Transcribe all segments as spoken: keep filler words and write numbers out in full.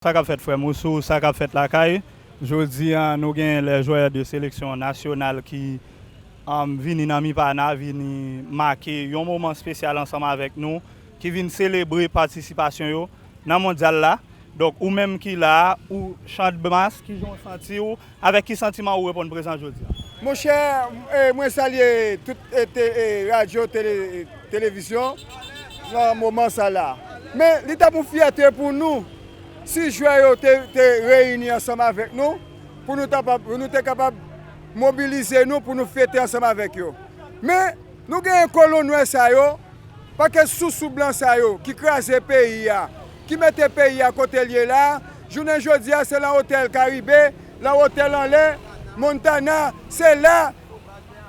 Sa k ap fèt, frè m, ou sou sa k ap fèt lakay. Jodi a, nou gen les joueurs de sélection nationale ki, um, vini nan Mipana, vini make yon moman espesyal ansanm avèk nou, ki vin selebre patisipasyon yo nan mondyal la. Donk, ou menm ki la a, ou Chadmas, kijan w santi w? Avèk ki santiman ou reponn prezan jodi a? Monchè, eh, mwen salye tout, eh, te-, eh, radyo, tele-, televizyon nan moman sa la. Men, li t ap yon fyète pou nou si jwè yo te, te reyini ansanm avèk nou, pou nou ta pa, pou nou te kapab mobilize nou pou nou fete ansanm avèk yo. Men, nou genyen kolon nwè sa yo, pakèt sousou blan sa yo ki kraze peyi a, ki mete peyi a kote l ye la. Jounen jodi a, se nan otèl Karibe, nan otèl anlè Montana, se la,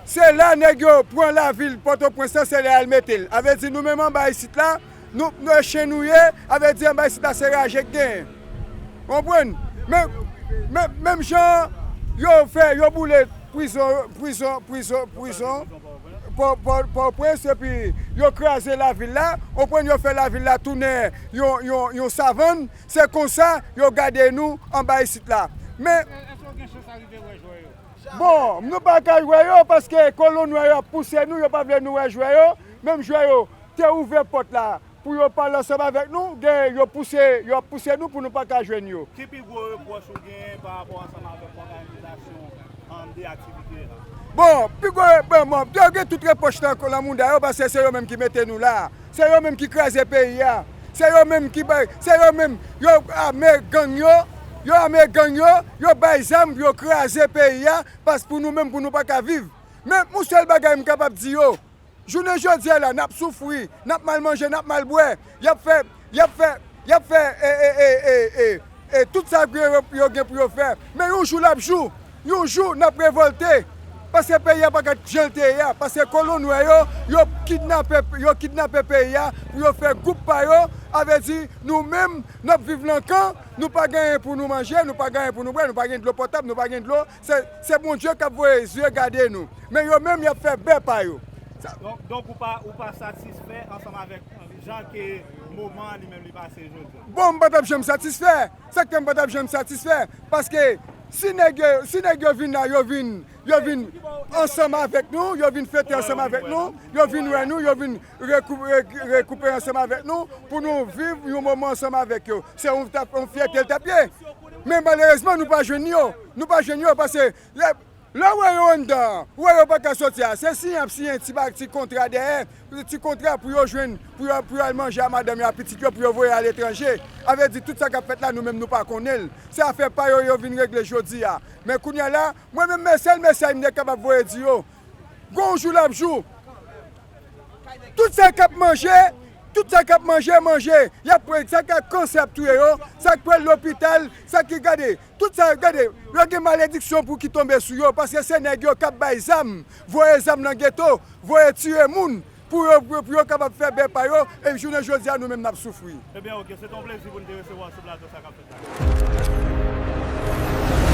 se la nèg yo pran lavil Pòtoprens lan, se la y al mete l. A vle di, nou menm anba isit la, nou, nou chen nou ye, a vle di, anba isit la, se raje k genyen. Konprann? Men, men, menm jan yo fè, yo boule prizon, prizon, prizon, prizon, Pò-, Pò-, Pòtoprens, epi yo kraze lavil la, konprann, yo fè lavil la tounen yon, yon, yon savann, se konsa yo gade nou anba isit la. Men, bon, nou pa ka wè yo, paske kolon nwè yo ap pouse nou, yo pa vle nou wè jwè yo, menm jwè yo te ouvè pòt la pou yo pale ansanm avèk nou, gen, yo pouse, yo ap pouse nou pou nou pa ka jwenn yo. Ki pi gwo repwòch ou genyen pa rapò ansanm avèk òganizasyon, um, de aktivite la? Bon, pi gwo, bon, bon, yo gen tout repwòch nan, nan mounda yo, paske se yo menm ki mete nou la. Se yo menm ki kraze peyi a. Se yo menm ki bay, se yo menm, yo ame gang yo, yo ame gang yo, yo bay zam pou yo kraze peyi a, paske pou nou menm, pou nou pa ka viv. Men, yon sèl bagay m kapab di yo, jounen jodi a la, n ap soufri, n ap mal manje, n ap mal bwè. Y ap fè, y ap fè, y ap fè, e, e, e, e, e, e, tout sa yo, yo gen pou yo fè. Men yon jou l ap jou, yon jou n ap revòlte. Paske peyi a pa ka jan l te ye a. Paske kolon nwè yo, yo kidnape, yo kidnape peyi a pou yo fè gwoup pa yo. A vle di, nou menm, n ap viv nan kan, nou pa gen anyen pou nou manje, nou pa gen anyen pou nou bwè, nou pa gen dlo potab, nou pa gen dlo. Se, se Bondye k ap voye zye gade nou. Men yo menm, y ap fè bè pa yo. Sa- Donk, donk ou pa, ou pa satisfè ansanm avèk jan ke moman an li menm li pase jodi a? Bon, m pa t ap janm satisfè. Sa k fè m pa t ap janm satisfè? Paske si nèg yo, si nèg yo vin la, yo vin, yo vin ansanm avèk nou, yo vin fete ansanm avèk nou, yo vin wè nou, yo vin rekou-, re-, rekoupe ansanm avèk nou, pou nou viv yon moman ansanm avèk yo. Se yon, t ap, yon fyète l t ap ye. Men malerezman, nou pa jwenn yo. Nou pa jwenn yo, paske lè Lè w wè yo anndan an, w wè yo pa ka soti a, se siyen y ap siyen ti ba-, ti kontra dèyè, ti kontra pou yo jwenn, pou yo, pou yo al manje a madanm yo, a pitit yo, pou yo voye aletranje. A vle di, tout sa k ap fèt la, nou menm, nou pa konnen l. Se afè pa yo, yo vin regle jodi a. Men kounye a la, mwen menm, men sèl mesaj m te kapab voye di yo, gon jou l ap jou. Tout sa k ap manje, tout sa k ap manje, manje. Y ap, sa k ap kansè ap touye yo, sa k pral lopital, sa ki gade. Tout sa, gade, yo gen malediksyon pou ki tonbe sou yo, paske se nèg yo k ap bay zam, voye zam nan geto, voye tiye moun, pou yo, pou, pou yo kapab fè bè pa yo, e jounen jodi a, nou menm n ap soufri. Ebyen, oke, se te yon plezi pou n te resevwa w sou plato Sa k ap fèt la.